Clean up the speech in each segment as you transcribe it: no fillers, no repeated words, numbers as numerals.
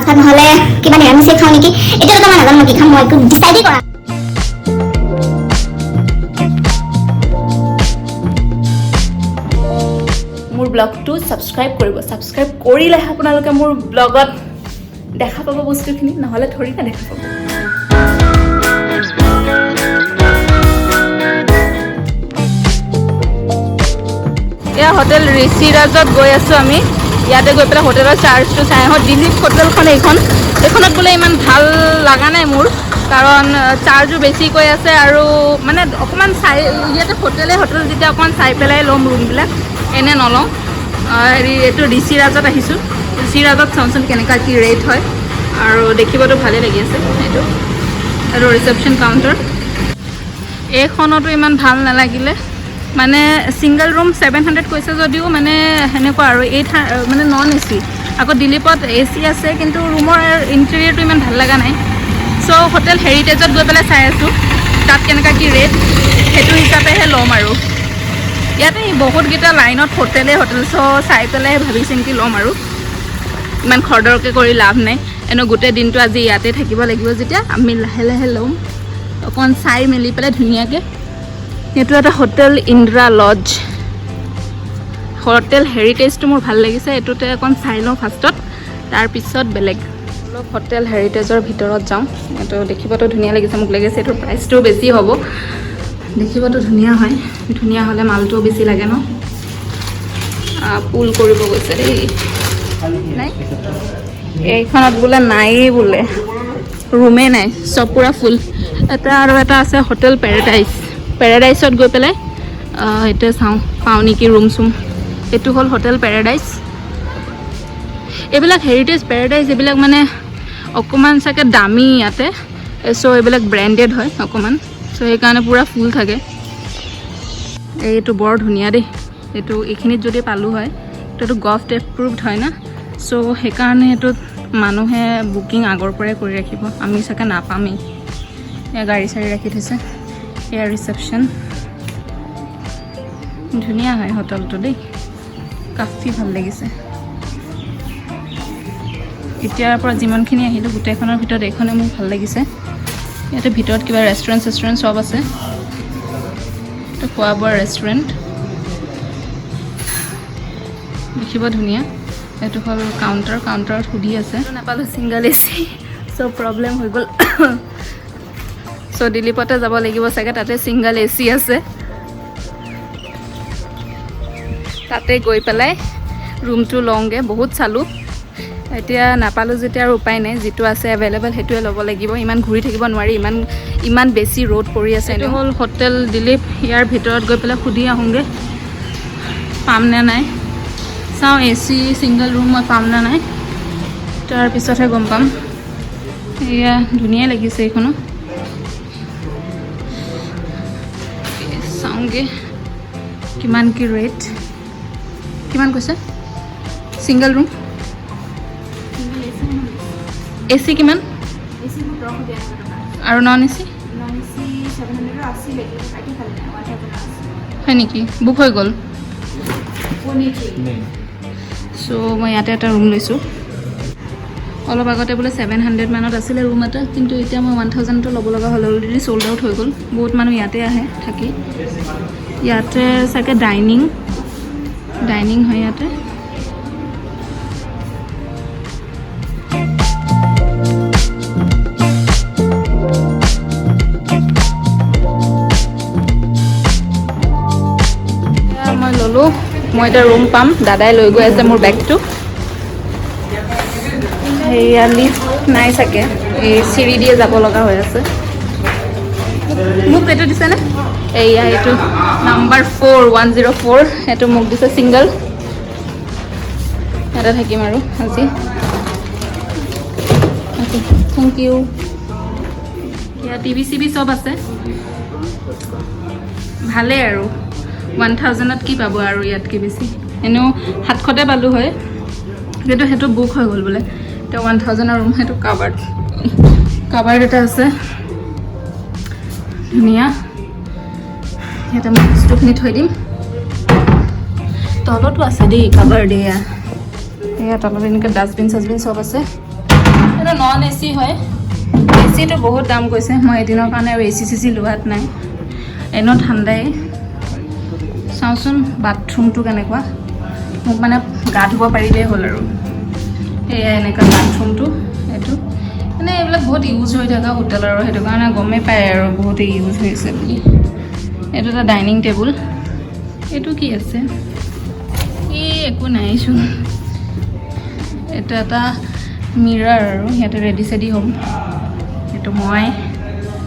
মাছ ভাত নহ'লে কিবা নিৰামিষে খাওঁ নেকি। এতিয়ালৈকে মই নাজানো মই কি খাম, মই একো ডিচাইডেই কৰা নাই। মোৰ ব্লগটো ছাবস্ক্ৰাইব কৰিব। ছাবস্ক্ৰাইব কৰিলেহে আপোনালোকে মোৰ ব্লগত দেখা পাব বস্তুখিনি, নহ'লে থৰি না দেখা পাব। এয়া হোটেল ঋষিৰাজত গৈ আছোঁ আমি। ইয়াতে গৈ পেলাই হোটেলৰ চাৰ্জটো চাই আহোঁ। দিলীপ হোটেলখন এইখন, এইখনত বোলে ইমান ভাল লগা নাই মোৰ, কাৰণ চাৰ্জো বেছি কৈ আছে আৰু মানে অকণমান চাই ইয়াতে হোটেলে হোটেল যেতিয়া অকণমান চাই পেলাই ল'ম ৰুমবিলাক, এনে নলওঁ। হেৰি, এইটো ঋষিৰাজত আহিছোঁ। ঋষিৰাজত চাওঁচোন কেনেকুৱা কি ৰেট হয় আৰু দেখিবতো ভালেই লাগি আছে। এইটো আৰু ৰিচেপশ্যন কাউণ্টাৰ। এইখনতো ইমান ভাল নালাগিলে, মানে ছিংগল ৰুম 700 কৈছে যদিও মানে সেনেকুৱা আৰু এই মানে নন এ চি। আকৌ দিলীপত এ চি আছে, কিন্তু ৰুমৰ ইণ্টেৰিয়ৰটো ইমান ভাল লগা নাই। চ' হোটেল হেৰিটেজত গৈ পেলাই চাই আছোঁ, তাত কেনেকুৱা কি ৰেট সেইটো হিচাপেহে ল'ম আৰু। ইয়াতে বহুতকেইটা লাইনত হোটেলেই হোটেল, চ' চাই পেলাই ভাবি চিন্তি ল'ম আৰু, ইমান খৰধৰকৈ কৰি লাভ নাই। এনেও গোটেই দিনটো আজি ইয়াতে থাকিব লাগিব যেতিয়া আমি লাহে লাহে ল'ম, অকণমান চাই মেলি পেলাই ধুনীয়াকৈ। এইটো এটা হোটেল ইন্দ্ৰা লজ, হোটেল হেৰিটেজটো মোৰ ভাল লাগিছে, এইটোতে অকণ চাই লওঁ ফাৰ্ষ্টত, তাৰপিছত বেলেগ। অলপ হোটেল হেৰিটেজৰ ভিতৰত যাওঁ। এইটো দেখিবতো ধুনীয়া লাগিছে, মোক লাগিছে এইটোৰ প্ৰাইচটোও বেছি হ'ব। দেখিবতো ধুনীয়া হয়, ধুনীয়া হ'লে মালটোও বেছি লাগে ন। পুল কৰিব গৈছে দেই। নাই, এইখনত বোলে নায়েই বোলে, ৰুমেই নাই, চব পূৰা ফুল। এটা আৰু এটা আছে হোটেল পেৰাডাইজ। পেৰাডাইজত গৈ পেলাই এতিয়া চাওঁ পাওঁ নেকি ৰুম চুম। এইটো হ'ল হোটেল পেৰাডাইজ। এইবিলাক হেৰিটেজ পেৰাডাইজ এইবিলাক মানে অকণমান চাগে দামী ইয়াতে, চ' এইবিলাক ব্ৰেণ্ডেড হয় অকণমান, চ' সেইকাৰণে পূৰা ফুল থাকে। এইটো বৰ ধুনীয়া দেই, এইটো এইখিনিত যদি পালোঁ হয়, এইটোতো গভট এপ্ৰুভড হয় না, চ' সেইকাৰণে এইটোত মানুহে বুকিং আগৰ পৰাই কৰি ৰাখিব, আমি চাগে নাপামেই। এয়া গাড়ী চাড়ী ৰাখি থৈছে। এয়া ৰিচেপশ্যন। ধুনীয়া হয় হোটেলটো দেই, কাফি ভাল লাগিছে। এতিয়াৰ পৰা যিমানখিনি আহিলোঁ গোটেইখনৰ ভিতৰত এইখনে মোৰ ভাল লাগিছে। ইয়াতে ভিতৰত কিবা ৰেষ্টুৰেণ্ট চেষ্টুৰেণ্ট চব আছে, এইটো খোৱা বোৱা ৰেষ্টুৰেণ্ট, দেখিব ধুনীয়া। এইটো হ'ল কাউণ্টাৰ, কাউণ্টাৰত সুধি আছে। নাপালোঁ ছিংগল এ চি, চ' প্ৰব্লেম হৈ গ'ল। চ' দিলীপতে যাব লাগিব চাগে, তাতে ছিংগল এ চি আছে। তাতে গৈ পেলাই ৰুমটো লওঁগৈ। বহুত চালোঁ, এতিয়া নাপালোঁ যেতিয়া আৰু উপায় নাই, যিটো আছে এভেইলেবল সেইটোৱে ল'ব লাগিব। ইমান ঘূৰি থাকিব নোৱাৰি, ইমান ইমান বেছি ৰ'দ পৰি আছে। এইটো হ'ল হোটেল দিলীপ। ইয়াৰ ভিতৰত গৈ পেলাই সুধি আহোঁগৈ পাম নে নাই। চাওঁ এ চি ছিংগল ৰুম মই পাম নে নাই, তাৰপিছতহে গম পাম। এয়া ধুনীয়া লাগিছে এইখনো। চাওঁগৈ কিমান কি ৰেট, কিমান কৈছে ছিংগল ৰুম এ চি কিমান আৰু নন এ চি হয় নেকি, বুক হৈ গ'ল। চ' মই ইয়াতে এটা ৰুম লৈছোঁ। অলপ আগতে বোলে 700 মানত আছিলে ৰুম এটা, কিন্তু এতিয়া মই 1000টো ল'ব লগা হ'ল, অলৰেডি চ'ল্ড আউট হৈ গ'ল। বহুত মানুহ ইয়াতে আহে থাকি। ইয়াতে চাগে ডাইনিং ডাইনিং হয় ইয়াতে। মই ল'লোঁ, মই এতিয়া ৰুম পাম। দাদাই লৈ গৈ আছে মোৰ বেগটো। সেয়া লিফ্ট নাই চাগে, এই চিৰি দিয়ে যাব লগা হৈ আছে। মোক এইটো দিছেনে? এইয়া এইটো নাম্বাৰ 4 104, সেইটো মোক দিছে ছিংগল। ইয়াতে থাকিম আৰু আজি। Okay, thank U. ইয়াত টিভি চিভি চব আছে, ভালেই আৰু। 1000ত কি পাব আৰু ইয়াতকৈ বেছি। এনেও 700তে পালোঁ হয়, কিন্তু সেইটো বুক হৈ গ'ল বোলে। এতিয়া 1000ৰ ৰুম, সেইটো কাবাৰ্ড কাবাৰ্ড এটা আছে ধুনীয়া। ইয়াতে মই বস্তুখিনি থৈ দিম। তলতো আছে দেই কাবাৰ্ড, এয়া এয়া তলত এনেকৈ ডাষ্টবিন চাষ্টবিন চব আছে। এইটো নন এ চি হয়। এ চিটো বহুত দাম কৈছে। মই এদিনৰ কাৰণে আৰু এ চি চেচি লোৱাত নাই, এনেও ঠাণ্ডাই। চাওঁচোন বাথৰুমটো কেনেকুৱা। মোক মানে গা ধুব পাৰিলেই হ'ল আৰু। এয়া এনেকুৱা বাথৰুমটো। এইটো মানে এইবিলাক বহুত ইউজ হৈ থকা হোটেল আৰু সেইটো কাৰণে গমেই পায় আৰু বহুত ইউজ হৈছে বুলি। এইটো এটা ডাইনিং টেবুল। এইটো কি আছে? এই একো নাইচোন। এইটো এটা মিৰাৰ আৰু ইয়াতে ৰেডি চেডি হ'ম। এইটো মই।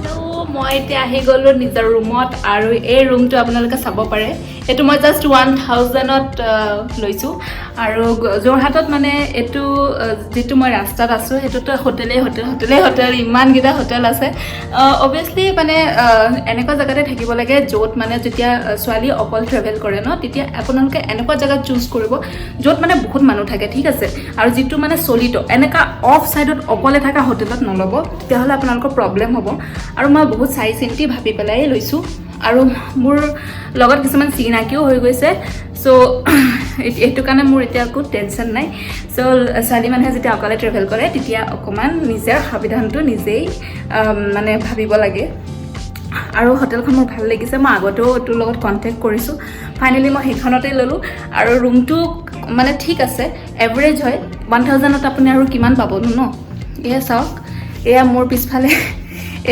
ত' মই এতিয়া আহি গ'লোঁ নিজৰ ৰুমত আৰু এই ৰুমটো আপোনালোকে চাব পাৰে। এইটো মই জাষ্ট 1000ত লৈছোঁ আৰু যোৰহাটত মানে এইটো যিটো মই ৰাস্তাত আছোঁ, সেইটোতো হোটেলেই হোটেল, হোটেলেই হোটেল, ইমানকেইটা হোটেল আছে। অভিয়াছলি মানে এনেকুৱা জেগাতে থাকিব লাগে য'ত মানে যেতিয়া ছোৱালী অকল ট্ৰেভেল কৰে ন, তেতিয়া আপোনালোকে এনেকুৱা জেগাত চুজ কৰিব য'ত মানে বহুত মানুহ থাকে, ঠিক আছে, আৰু যিটো মানে চলিত। এনেকুৱা অফ ছাইডত অকলে থকা হোটেলত নল'ব, তেতিয়াহ'লে আপোনালোকৰ প্ৰব্লেম হ'ব। আৰু মই বহুত চাই চিন্তি ভাবি পেলাই লৈছোঁ আৰু মোৰ লগত কিছুমান চিনাকিও হৈ গৈছে। চ' সেইটো কাৰণে মোৰ এতিয়া একো টেনশ্যন নাই। চ' ছোৱালী মানুহে যেতিয়া অকলে ট্ৰেভেল কৰে, তেতিয়া অকণমান নিজৰ সাৱধানটো নিজেই মানে ভাবিব লাগে। আৰু হোটেলখন মোৰ ভাল লাগিছে। মই আগতেও এইটোৰ লগত কণ্টেক্ট কৰিছোঁ। ফাইনেলি মই সেইখনতে ল'লোঁ আৰু ৰুমটো মানে ঠিক আছে, এভাৰেজ হয়। 1000ত আপুনি আৰু কিমান পাবনো ন? এয়া চাওক, এয়া মোৰ পিছফালে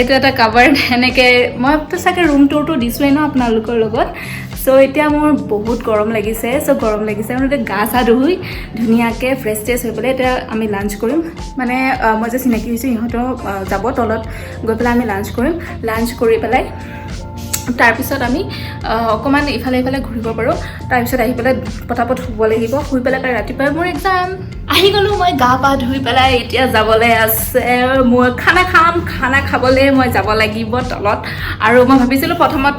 এইটো এটা কাভাৰ্ড। এনেকৈ মইতো চাগে ৰুম টুৰটো দিছোঁৱেই ন আপোনালোকৰ লগত। চ' এতিয়া মোৰ বহুত গৰম লাগিছে। চ' গৰম লাগিছে মানে এতিয়া গা চা ধুই ধুনীয়াকৈ ফ্ৰেছ ট্ৰেছ হৈ পেলাই এতিয়া আমি লাঞ্চ কৰিম। মানে মই যে চিনাকি হৈছোঁ, ইহঁতেও যাব তলত গৈ পেলাই আমি লাঞ্চ কৰিম। লাঞ্চ কৰি পেলাই তাৰপিছত আমি অকণমান ইফালে ইফালে ঘূৰিব পাৰোঁ। তাৰপিছত আহি পেলাই পটাপট শুব লাগিব। শুই পেলাই কালি ৰাতিপুৱাই মোৰ এক্সাম। আহি গ'লোঁ মই গা পা ধুই পেলাই। এতিয়া যাবলৈ আছে মই খানা খাম। খানা খাবলৈ মই যাব লাগিব তলত। আৰু মই ভাবিছিলোঁ প্ৰথমত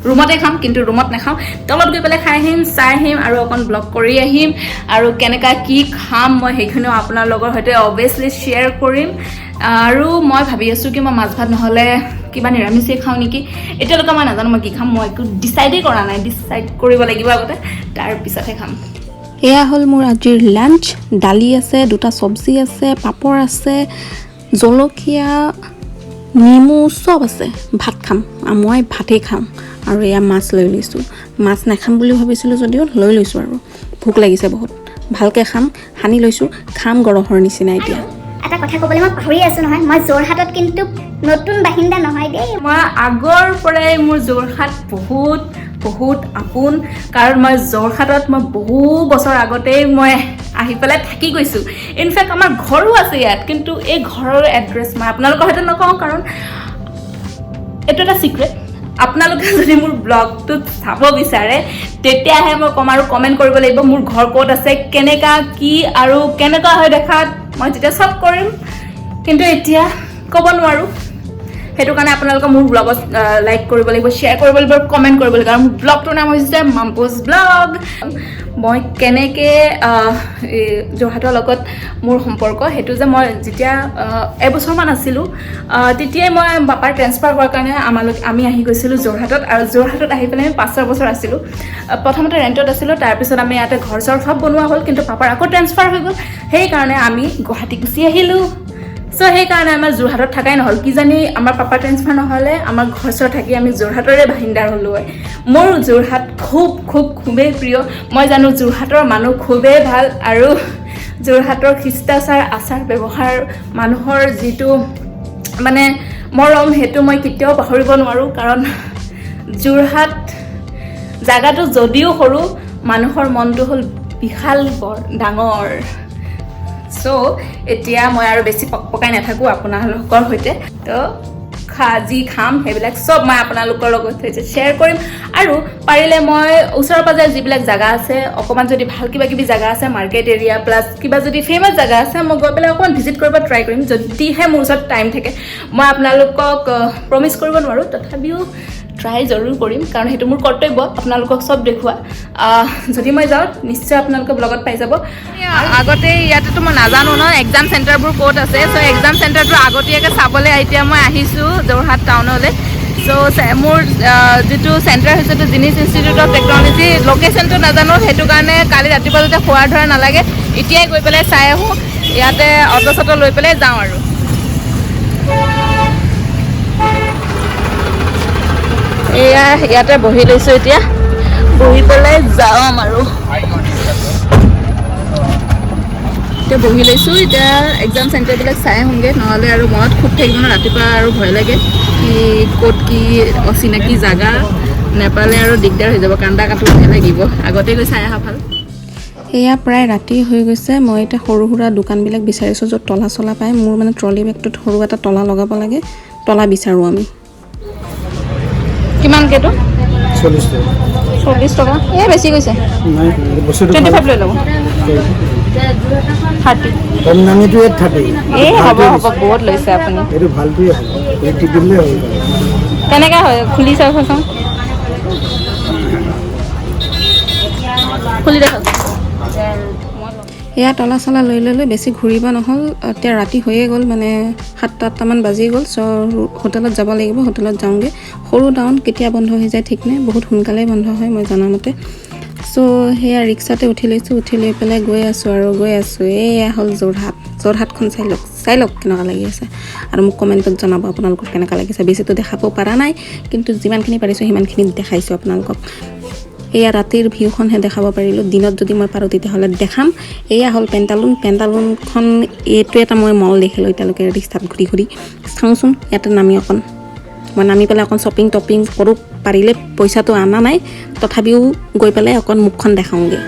ৰুমতে খাম, কিন্তু ৰুমত নাখাওঁ। তলত গৈ পেলাই খাই আহিম, চাই আহিম আৰু অকণ ব্লগ কৰি আহিম। আৰু কেনেকুৱা কি খাম মই সেইখিনিও আপোনাৰ লগৰ সৈতে অভিয়াছলি শ্বেয়াৰ কৰিম। আৰু মই ভাবি আছোঁ কি মই মাছ ভাত নহ'লে কিবা নিৰামিষেই খাওঁ নেকি। এতিয়ালৈকে মই নাজানো মই কি খাম। মই একো ডিচাইডেই কৰা নাই। ডিচাইড কৰিব লাগিব আগতে, তাৰপিছতহে খাম। এয়া হ'ল মোৰ আজিৰ লাঞ্চ। দালি আছে, দুটা চব্জি আছে, পাপৰ আছে, জলকীয়া, নেমু চব আছে। ভাত খাম, মই ভাতেই খাম। আৰু এয়া মাছ লৈ লৈছোঁ। মাছ নাখাম বুলি ভাবিছিলোঁ যদিও লৈ লৈছোঁ আৰু ভোক লাগিছে বহুত। ভালকৈ খাম, সানি লৈছোঁ, খাম গৰহৰ নিচিনা এতিয়া। এটা কথা ক'বলৈ মই পাহৰি আছোঁ নহয়, মই যোৰহাটত কিন্তু নতুন বাসিন্দা নহয় দেই। মই আগৰ পৰাই মোৰ যোৰহাট বহুত বহুত আপোন, কাৰণ মই যোৰহাটত মই বহু বছৰ আগতেই মই আহি পেলাই থাকি গৈছোঁ। ইনফেক্ট আমাৰ ঘৰো আছে ইয়াত, কিন্তু এই ঘৰৰ এড্ৰেছ মই আপোনালোকৰ সৈতে নকওঁ, কাৰণ এইটো এটা চিক্ৰেট। আপোনালোকে যদি মোৰ ব্লগটোত চাব বিচাৰে, তেতিয়াহে মই ক'ম আৰু কমেণ্ট কৰিব লাগিব মোৰ ঘৰ ক'ত আছে, কেনেকা কি আৰু কেনেকুৱা হয় দেখাত। মই যেতিয়া চব কৰিম, কিন্তু এতিয়া ক'ব নোৱাৰোঁ। সেইটো কাৰণে আপোনালোকে মোৰ ব্লগত লাইক কৰিব লাগিব, শ্বেয়াৰ কৰিব লাগিব, কমেণ্ট কৰিব লাগিব। আৰু মোৰ ব্লগটোৰ নাম হৈছে মাম্পুজ ব্লগ। মই কেনেকৈ এই যোৰহাটৰ লগত মোৰ সম্পৰ্ক, সেইটো যে মই যেতিয়া এবছৰমান আছিলোঁ, তেতিয়াই মই পাপাৰ ট্ৰেন্সফাৰ হোৱাৰ কাৰণে আমি আহি গৈছিলোঁ যোৰহাটত। আৰু যোৰহাটত আহি পেলাই আমি 5-6 বছৰ আছিলোঁ। প্ৰথমতে ৰেণ্টত আছিলোঁ, তাৰপিছত আমি ইয়াতে ঘৰ চৰ চব বনোৱা হ'ল, কিন্তু পাপাৰ আকৌ ট্ৰেন্সফাৰ হৈ গ'ল। সেইকাৰণে আমি গুৱাহাটী গুচি আহিলোঁ। চ' সেইকাৰণে আমাৰ যোৰহাটত থাকাই নহ'ল। কিজানি আমাৰ পাপা ট্ৰেন্সফাৰ নহ'লে আমাৰ ঘৰ চৰ থাকি আমি যোৰহাটৰে বাসিন্দা হ'লোঁ হয়। মোৰ যোৰহাট খুব খুব খুবেই প্ৰিয়। মই জানো যোৰহাটৰ মানুহ খুবেই ভাল আৰু যোৰহাটৰ শিষ্টাচাৰ, আচাৰ ব্যৱহাৰ, মানুহৰ যিটো মানে মৰম, সেইটো মই কেতিয়াও পাহৰিব নোৱাৰোঁ। কাৰণ যোৰহাট জাগাটো যদিও সৰু, মানুহৰ মনটো হ'ল বিশাল, বৰ ডাঙৰ। চ' এতিয়া মই আৰু বেছি পকপকাই নাথাকোঁ আপোনালোকৰ সৈতে। তো যি খাম সেইবিলাক চব মই আপোনালোকৰ লগত সৈতে শ্বেয়াৰ কৰিম। আৰু পাৰিলে মই ওচৰে পাঁজৰে যিবিলাক জেগা আছে, অকণমান যদি ভাল কিবা কিবি জেগা আছে, মাৰ্কেট এৰিয়া প্লাছ কিবা যদি ফেমাছ জেগা আছে, মই গৈ পেলাই অকণমান ভিজিট কৰিব ট্ৰাই কৰিম, যদিহে মোৰ ওচৰত টাইম থাকে। মই আপোনালোকক প্ৰমিছ কৰিব নোৱাৰোঁ, তথাপিও ট্ৰাই জৰুৰ কৰিম, কাৰণ সেইটো মোৰ কৰ্তব্য আপোনালোকক চব দেখুওৱা। যদি মই যাওঁ, নিশ্চয় আপোনালোকে ব্লগত পাই যাব। আগতে ইয়াতেতো মই নাজানো ন এক্সাম চেণ্টাৰবোৰ ক'ত আছে। চ' এক্সাম চেণ্টাৰটো আগতীয়াকৈ চাবলৈ এতিয়া মই আহিছোঁ যোৰহাট টাউনলৈ। চ' মোৰ যিটো চেণ্টাৰ হৈছে, সেইটো জিনিছ ইনষ্টিটিউট অফ টেকন'লজি। লোকেশ্যনটো নাজানো, সেইটো কাৰণে কালি ৰাতিপুৱা যাতে খোৱাৰ ধৰা নালাগে, এতিয়াই গৈ পেলাই চাই আহোঁ। ইয়াতে অ'টো চটো লৈ পেলাই যাওঁ আৰু। এয়া ইয়াতে বহি লৈছোঁ, এতিয়া বহি পেলাই যাম আৰু। এতিয়া বহি লৈছোঁ, এতিয়া এক্সাম চেণ্টাৰবিলাক চাই আহোঁগৈ, নহ'লে আৰু মনত খুব থাকিব ন ৰাতিপুৱা, আৰু ভয় লাগে কি ক'ত কি অচিনাকি জাগা নেপালে আৰু দিগদাৰ হৈ যাব, কান্দা কাটোহে লাগিব। আগতে গৈ চাই অহা ভাল। এয়া প্ৰায় ৰাতি হৈ গৈছে। মই এতিয়া সৰু সুৰা দোকানবিলাক বিচাৰিছোঁ, য'ত তলা চলা পায়। মোৰ মানে ট্ৰলি বেগটোত সৰু এটা তলা লগাব লাগে, তলা বিচাৰোঁ আমি। কিমানকেতো? 40 টকা। 40 টকা? এই বেছি গৈছে। নাই, বস্তুটো 25 লৈ ল'ব, 30। কম দামীটো ইয়াত 30। এই হ'ব হ'ব, বহুত লৈছে আপুনি। এইটো ভালটোৱে হ'ব, এই টিপিলে হৈ গ'ল। কেনেকৈ হয়, খুলি চাওকচোন, খুলি দেখাওক। এয়া তলা চলা লৈ ল'লোঁ, বেছি ঘূৰিব নহ'ল। এতিয়া ৰাতি হৈয়ে গ'ল, মানে 7টা 8টামান বাজি গ'ল। চ' হোটেলত যাব লাগিব, হোটেলত যাওঁগৈ। সৰু টাউন, কেতিয়া বন্ধ হৈ যায় ঠিক নাই, বহুত সোনকালেই বন্ধ হয় মই জনামতে। চ' সেয়া ৰিক্সাতে উঠি লৈছোঁ, উঠি লৈ পেলাই গৈ আছোঁ আৰু গৈ আছোঁ। এয়া হ'ল যোৰহাট। যোৰহাটখন চাই লওক, চাই লওক কেনেকুৱা লাগি আছে আৰু মোক কমেণ্টত জনাব আপোনালোকৰ কেনেকুৱা লাগিছে। বেছিতো দেখাব পৰা নাই, কিন্তু যিমানখিনি পাৰিছোঁ সিমানখিনি দেখাইছোঁ আপোনালোকক। এয়া ৰাতিৰ ভিউখনহে দেখাব পাৰিলোঁ, দিনত যদি মই পাৰোঁ তেতিয়াহ'লে দেখাম। এয়া হ'ল পেণ্টালুন। পেণ্টালুনখন এইটো এটা মই মল দেখিলোঁ এতিয়ালৈকে ৰিক্সাত ঘূৰি ঘূৰি। চাওঁচোন, ইয়াতে নামি অকণ মই নামি পেলাই অকণ শ্বপিং টপিং কৰোঁ পাৰিলে। পইচাটো অনা নাই, তথাপিও গৈ পেলাই অকণ মুখখন দেখাওঁগৈ।